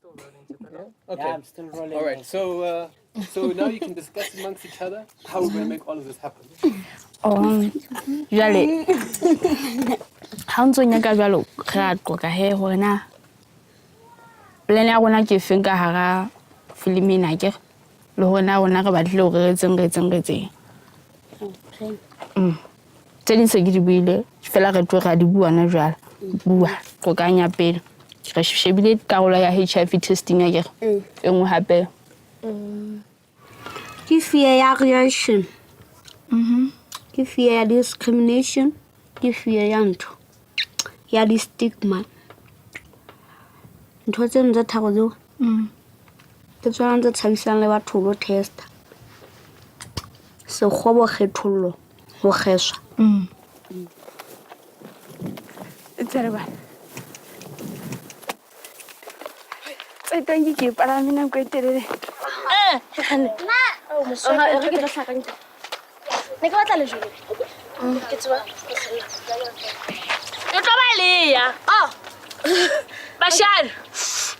Okay. Yeah, I'm still rolling. All right. So now you can discuss amongst each other how we're going to make all of this happen. Oh, jwale ha o ntso nyaka jwalo re a qoqa he hore na plan ya rona ke efeng ka hara filimi ena akere le hore na rona re batlile hore re etseng re etseng re etseng. Tse ding se ke di buile fela re tlo ra di bua na jwale. Bua qoqang ya pele. Re shebile karolo ya HIV testing akere. E nngwe hape. Ke fear ya reaction. Ke fear ya discrimination. Ke fear ya ntho ya di-stigma. Ntho tseno tse tharo tseo ke tsona tse tshabisang le batho ho lo testa. Sekgobo, kgethollo, ho kgeswa. Tse teng ke palame nako e telele. Ne ke batla lejwe. Ke tseba. E tlo ba leya. Oh. Bashana.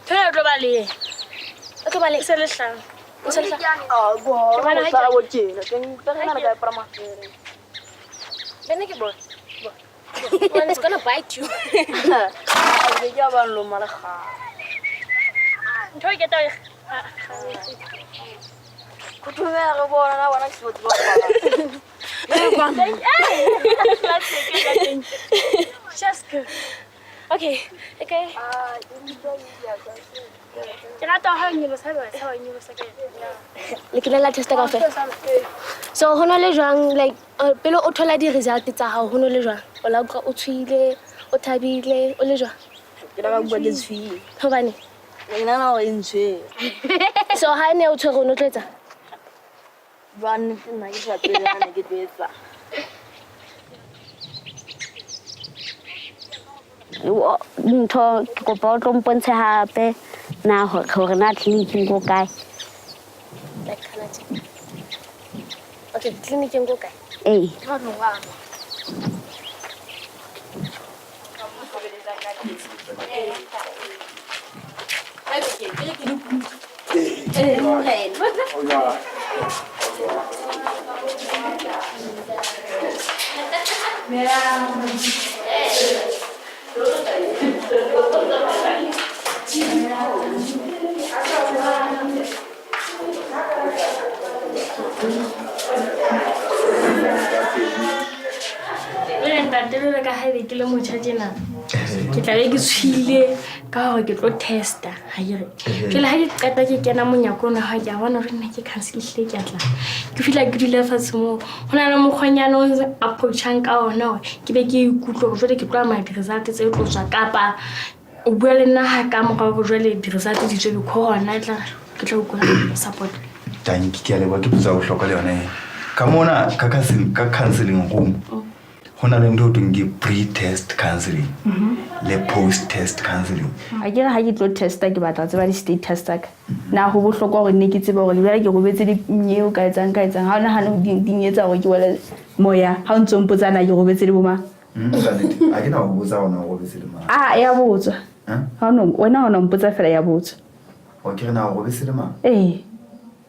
Tshwana e tlo ba leya. E tlo ba leya se le hlang. Se le hlang. Ah, go. Bana ha Sala bo tjena. Teng teng na ka palama. Bene ke bona. One is gonna bite you. A ke ke ba loma le ga. Ntho e ke tla Go thumela re bona na bona ke se ba. Just go. Okay, okay. Ke rata ha o nyolosa, ha o nyolosa ke. Le kile la testa kaofela. So ho no le jwang like pele o thola di-result tsa hao ho no le jwang? O la utlwa o tshohile, o thabile, o le jwang? Ke la ka bua ke tshohile. Hobane? Ke nahana hore e ntshwere. So ha ne o tshwere o no tlo etsang? Jwang nna ke sa tsebe na ne ke tlo etsa. Ntho ke kopa o tlo mpontshe hape na hore na tleliniking ko kae. Okay, tleliniking ko kae? Ee. Jwale ntate jwalo ka ha ebe ke le motjha tjena, ke tla be ke tshohile ka hore ke tlo testa, ha ke re. Jwale ha ke qeta ke kena monyako ona ha ke a bona hore nna ke council ehlile ke a tla. Ke fihla ke dula fatshe moo. Ho na le mokgwanyana o approach-ang ka ona hore ke be ke ikutlwe hore jwale ke tlo amaya di-result tse tlo tswa kapa o bua le nna ha ka mora hore jwale di-result di tswe because hona tla ke tla utlwa support. Tanki ke a leboha, ke potso ya bohlokwa le yona e. Ka mona ka ka counseling room ho na le ntho e thweng ke pre-test counseling le post-test counseling. A ke re ha ke tlo testa ke batla ho tseba di-status tsa ka. Na ho bohlokwa hore nne ke tsebe hore jwale ke robetse le nyeo ka etsang ka etsang. Ha o nahane di nketsa hore ke wele moya ha o ntso mpotsa na ke robetse le bo mang. Ka nnete, ha ke na ho botsa hore na o robetse le mang. Ah, ya botswa. Ha o no, wena ha o no mpotsa fela ya botswa. O ke re na o robetse le mang? Ee.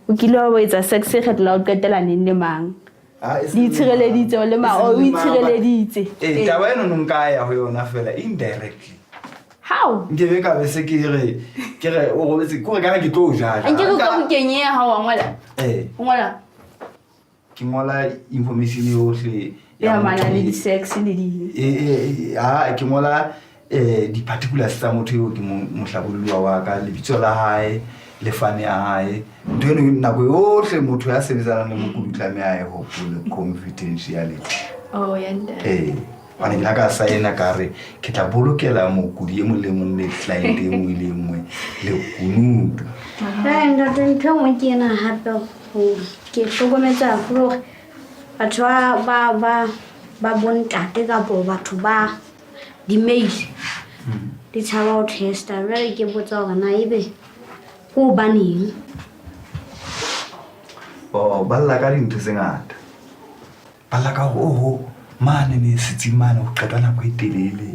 O kile wa etsa sex kgetlo la ho qetela neng le mang? Ah, e Le seng le itshireleditse o le mang. mang? E O seng le mang, itshireleditse. Ee, taba eno no nka ya ho yona fela indirectly. How? Nke be ka be se ke re ke re o robetse ke gore kana ke tlo ja. Nke re ka bukeng ya hao wa ngola. Ee. O ngola. Ke ngola information yohle ya mana le di-sex le di. Ee, ha ke ngola di-particulars tsa motho eo ke mohlabolluwa wa ka, lebitso la hae, le fane ya hae. Ntho eno nako yohle motho ya sebetsanang le mokudi o tlameha a e hopole, confidentiality. Oh, ya ntate. Ee, hobane ke la ka saena ka re ke tla bolokela mokudi e mong le mong le client e nngwe le nngwe lekunutu. Ee, ntate, ntho e nngwe ke ena hape ke hlokometse haholo hore batho ba bontate kapo batho ba di-male di tshaba ho testa. Jwale ke botsa hore na ebe ke hobaneng? Oh, ba lla ka dintho tse ngata. Ba lla ka hore oho mane ne setsing mane ho qetwa nako e telele.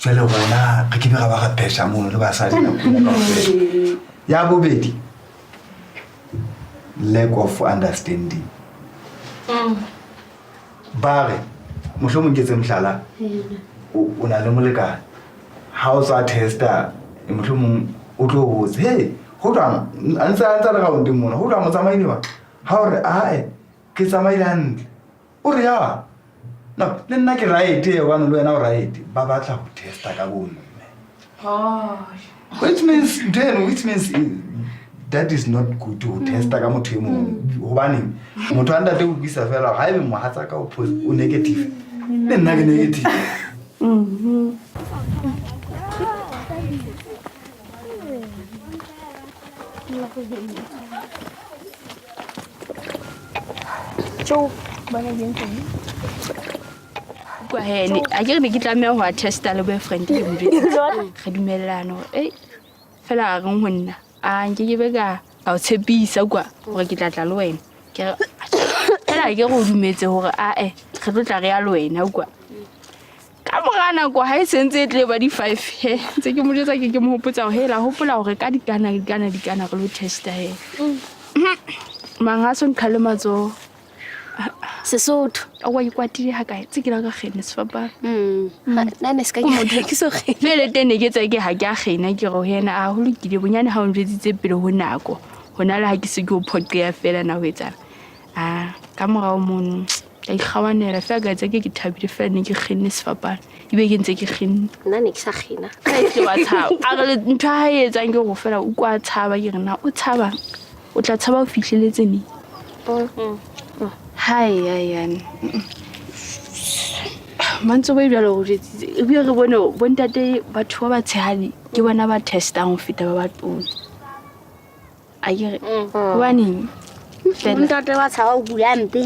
Jwale rona re ke be ra ba ra pesha mono le basadi nako ena kaofela. Ya bobedi, lack of understanding. Ba re mohlomong ke tse mohlala, o na le molekane, ha o tswa testa mohlomong o tlo botse, hey, ho jwang? A ntse a ntse a le roundeng mona, ho jwang o tsamaile jwang? Ha o re, ae, ke tsamaile hantle. O re, ya, no, le nna ke right, hobane le wena o right. Ba batla ho testa ka bomme. Which means, ntho eno, which means that is not good ho testa ka motho e mong. Hobaneng? Motho a ntate o utlwisa fela hore haebe mohatsaka o o negative, le nna ke negative. Kwa he, a ke re ne ke tlameha ho a testa le boyfriend ke mo jwetsa. Re dumellana hore, ei, fela a reng ho nna, a nke ke be ka o tshepisa kwa hore ke tla tla le wena. Ke re, atjhe, fela ke re o dumetse hore, ae, re tlo tla re ya le wena kwa. Ka mora nako ha e sentse e tle ba di-5 he, ntse ke mo jwetsa ke ke mo hopotsa hore, hela, hopola hore ka dikana, dikana, dikana re lo testa he. Mang ha so nqhale matsoho. Sesotho. A wa ikwatile ha kae? Tse ke la ka kgene sefapano. Nna ne se ka ke ke so kgene. Jwale teng ne ke tse ke ha ke a kgena ke re ho yena, a ho lokile bonyane ha o njwetsitse pele ho nako. Hona le ha ke se ke o phoqeha fela na ho etsang. A ka morao mono ka ikgawanela fela ka etsa ke ke thabile fela ne ke kgenne sefapano. Ebe ke ntse ke kgenne. Nna ne ke sa kgena. Ka e tle wa tshaba. A re ntho ya hae e etsang ke hore fela o kwa tshaba ke re na o tshaba. O tla tshaba o fihleletse neng? Hai, hai, hai. Mantsoe bo jwalo o jwetsitse. Ebile re bone bontate batho ba batshehadi ke bona ba testang ho feta ba batona. A ke re hobaneng? Fela. Bontate ba tshaba ho kula hampe.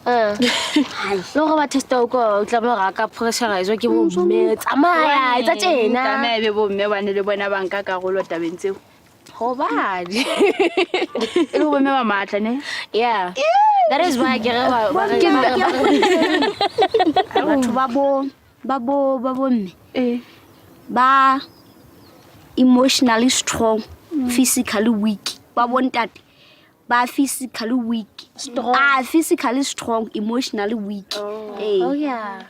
Le hore ba testa o ko o tlameha hore a ka pressurize ke bomme. Tsamaya, etsa tjena. Tlameha ebe bomme bane le bona ba nka karolo tabeng tseo. Hobane. E le bomme ba matla ne? Yeah. That is why ke re ba re Ke batho ba bo ba bo ba bomme. Ba emotionally strong, physically weak. Ba bontate ba physically weak. Strong. Ah, physically strong, emotionally weak. Oh. Eh. Oh yeah.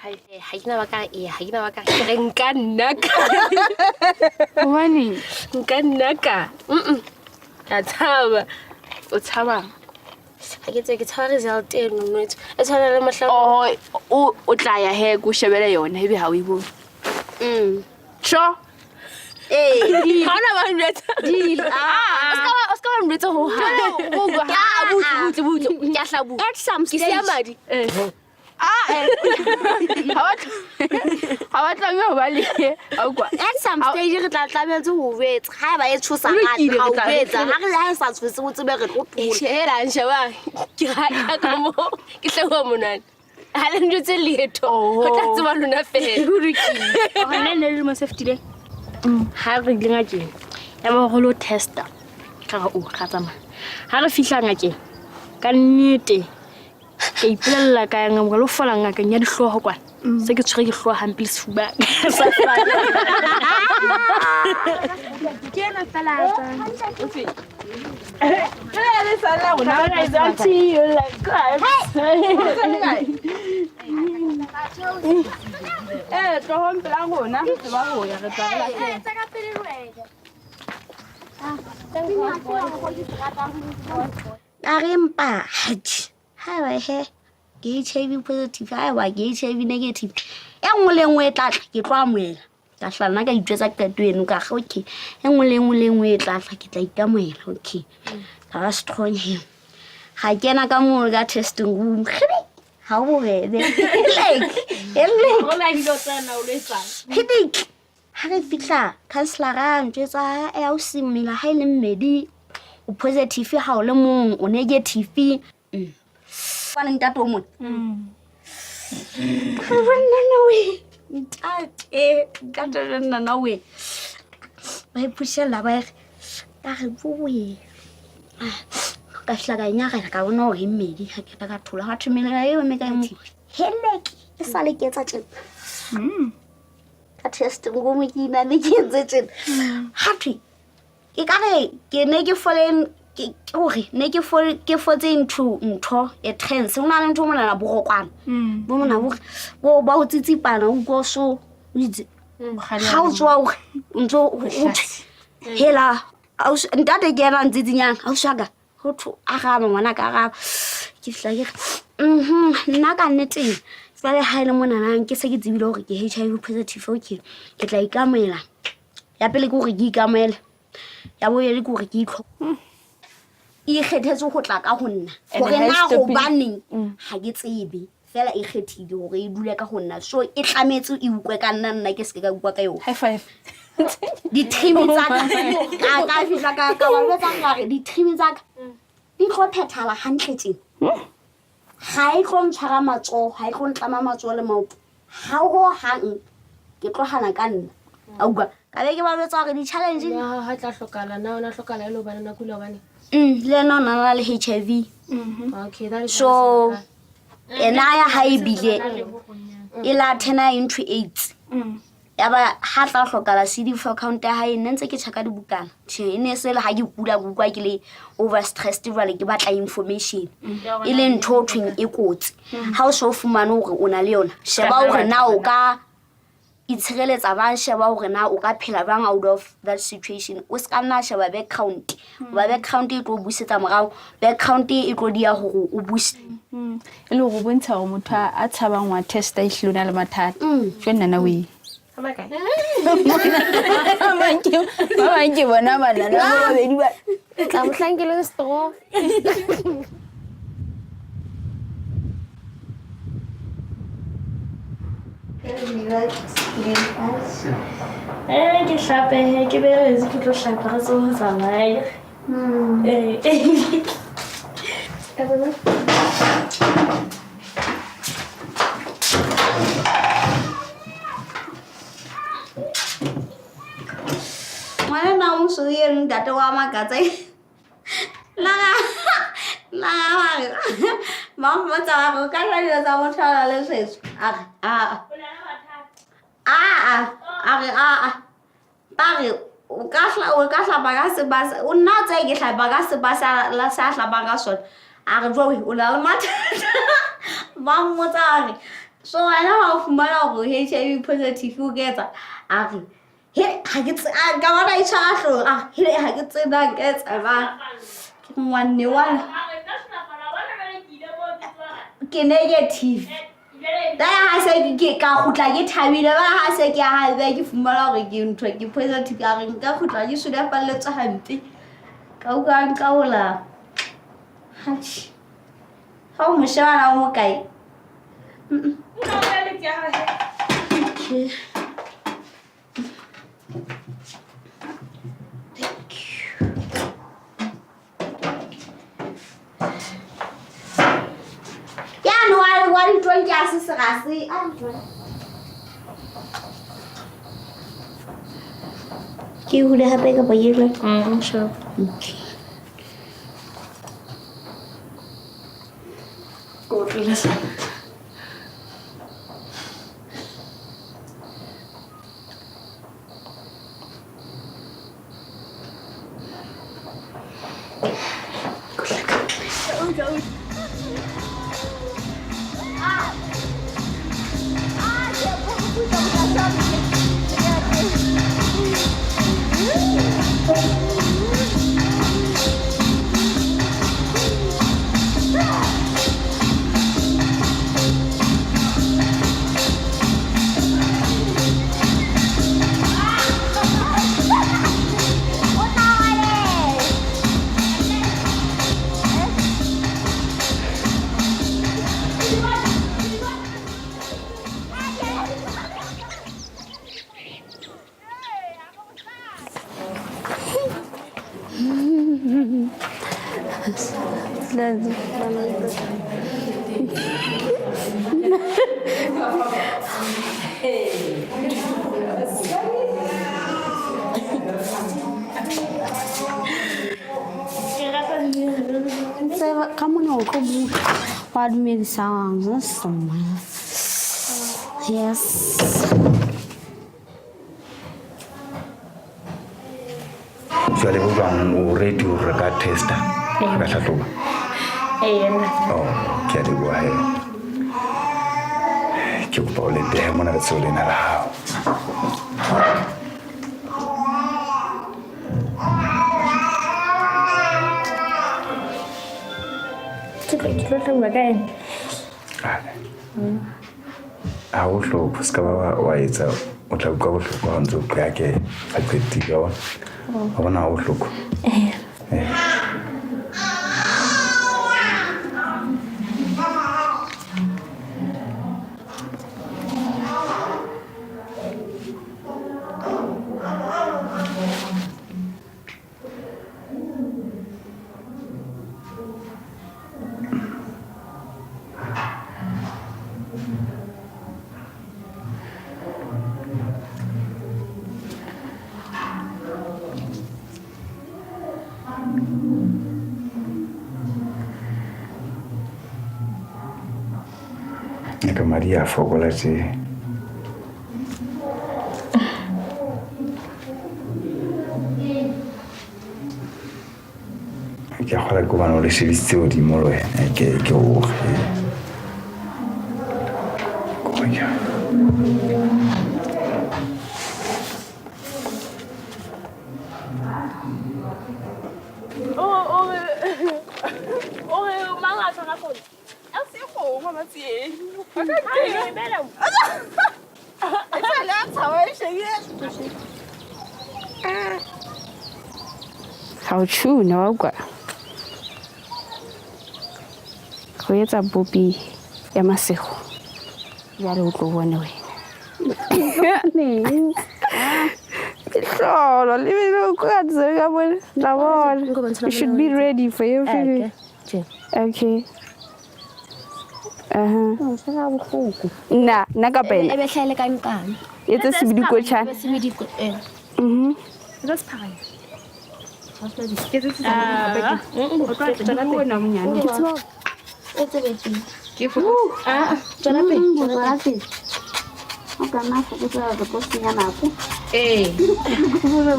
Ha ke na ba ka e, ha ke na ba ka ke re nka nna ka. Hobaneng? Nka nna ka. Ka tshaba. O tshaba? Ha ke tsebe ke tshaba result eno no e tshwana le mohla. Oh, o tla ya he ko shebele yona ebe ha o e bone. Sure. Eh. Ha ona ba njwetsa. Deal. O ska ba njwetsa ho hang. Ah, butle, butle, butle. Ke a hlabu. At some Ke siya stage. madi. Ah, Ha wa tlameha ho ba le a ukwa. At some stage re tla tlametse ho jwetsa. Ha eba e tshosa Ho lokile, hape, ra re o tla- jwetsa. Ha re ha e sa tshose, o tsebe re tlo thola. Shela nsheba. Ke ra ka mo. Ke hlahuwa monwana. Ha le njwetse letho. Ho tla tseba lona fela. Ho lokile. Hore nna ne le lemo se fetileng. Ha re ile ngakeng. Ya ba hore lo testa. Ka re o ra tsamaya. Ha re fihla ngakeng. Ka nnete ke ipolella ka yang lo fola ngakeng ya dihlooho kwana. Se ke tshwere ke hlooho hampe le sefuba. Sa fana. Ke ena fela a tswang. Eh, tlohong pela rona re tseba ho ya re tla re lahleha. A re empa, atjhe, haeba he ke HIV positive, haeba ke HIV negative, e nngwe le e nngwe e tla tla, ke tlo amohela. Ka hla nna ka itjwetsa qeto eno, ka re okay, e nngwe le e nngwe le e nngwe e tla tla, ke tla ikamohela, okay. Ka ba strong he. Ga kena ka moo ka testing room, kgidi, ha ho bobebe. Like, like. Kgidi, ha re fihla counselor a ntjwetsa, e ausi mmele ha e le mmedi, o positive ha o le mong, o negative. Kwana ntate o mong. Nna we. Ntate, ntate nna we. Ba iphushela ba re, ka re boe. Ka fihla ka inyarela ka bona hore e mmedi, ha ke ka thola ha thwe mmele eo mme ka mo. Heleke, e sale ke etsa tjena. test room ke inane ke entse tjena. Ha thwe ke ka re ke ne ke fole ke hore ne ke fole ke fotse ntho ntho e trance o na le ntho monana borokwana bo mona bo bo ba o tsitsipana o utlwa so o itse ha o tswa o ntso o thwe hela ntate ke ena ntsitsinyana ausi wa ka ho thwe araba ngwana ka araba ke fihla ke re nna ka nneteng jwale ha e le monanang ke se ke tsebile hore ke HIV positive okay ke tla ikamohela ya pele ke hore ke ikamohele ya bobedi ke hore ke itlho e ikgethetse ho tla ka ho nna hore na hobaneng ha ke tsebe fela e kgethile hore e dule ka ho nna so e tlametse e utlwe ka nna nna ke seke ka utlwa ka yona. High five. Di-dream tsa ka ka ka fihla ka ka ba jwetsa ka re di-dream tsa ka di tlo phethahala hantle tjena. Ga e tlo ntshwara matsoho, ha e tlo ntlama matsoho le maoto. Ha ho hang ke tlo hana ka nna. A utlwa ka be ke ba jwetsa hore di-challenge Ya ha ha tla hlokahala na ona hlokahala e le hobane na kula hobane. Le ena o na le HIV. Okay, that is So ena ya ha ebile e la turn into AIDS. Ya ba ha tla hlokala CD4 count ya hae nne ntse ke check-a dibukana. Tjhe, e ne se le ha ke kula ke utlwa ke le over stressed jwale ke batla information. E le ntho o thweng e kotsi. Ha o so fumane hore o na le yona, sheba hore na o ka itshireletsa bang, sheba hore na o ka phela jwang out of that situation. O ska nna sheba background. Hoba background e tlo busetsa morao, background e tlo dia hore o buse. E le hore bontsha hore motho a tshabang wa testa ehlile o na le mathata. Jwale nna na o eng? Ba bang ke bona banana ba babedi ba Tla mohlang ke leng strong. Ke hlape he, ke beretse ke tlo hlapa re tsebe ho tsamaya. Ngwana na mosweu eno ntate wa makatsa. Nna ba re ba mmotsa ba re o ka ja dilo tsa motho a na le tshwaetso. A re aa. Aa, a re aa. Ba re o ka hlapa ka sepa o nna o tsebe ke hlapa ka sepa sa la sa hlapang ka sona. A re jowe o na le mathata. Ba mmotsa ba re so wena ha o fumana hore HIV positive o ka etsa? A re he ha ke ka bona e tshwara hlooho. A re he ha ke tsebe na nka etsa jwang. Ke ngwanne wa ke negative. Ka ha se ke ka kgutla ke thabile ba ha se ke ha be ke fumana hore ke ntho ke positive ka re nka kgutla ke sulafalletswe hampe. Ka utlwa nka hola. Atjhe. Ha o mo sheba na o mokae? Okay. Thank you. Yane wa ditonki a se serase. Ke hule hape kapa ke jwang? Sure. Okay. Ko tlile sa. Tseba ka mona o tlo bua wa dumedisang. Yes. Jwale ho jwang, o ready hore re ka testa, re ka hlahloba? Ee, ntate. Oh, ke a leboha he. Ke kopa o le behe mona letsoho lena la hao. Ke tlo hlabuwa ka ene. Ha o hloko, se ka ba wa etsa, o tla utlwa bohloko ha o ntse o qeya ke a qetile, wa bona? Wa bona ha o hloko? Ee. Ee. Ka madi a fokola tje. Ke a kgolwa ke hobane o le shebisitse hodimo le wena, ke o re. O re mang a tshwara phone? A se kgomo Matsieng. Ha o tjhuna wa utlwa. Go etsa bopi ya masego. Jwale o tlo bone wena. Mehlolo, le be o ka tseba ka la bona. You should be ready for everything. Okay. Uh-huh. Nna, nna kapa ena. E be hlahele ka nkane. Etse sebidiko tjhana. Sebidiko, eh. Mhm. E tsebetseng. Ah, tswela pele. Tswela pele. O ka nna fokotsa re tlo senya nako. Ee.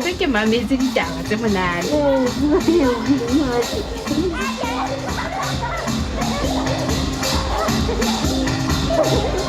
Tse ke mametse ditaba tse monate. Ee.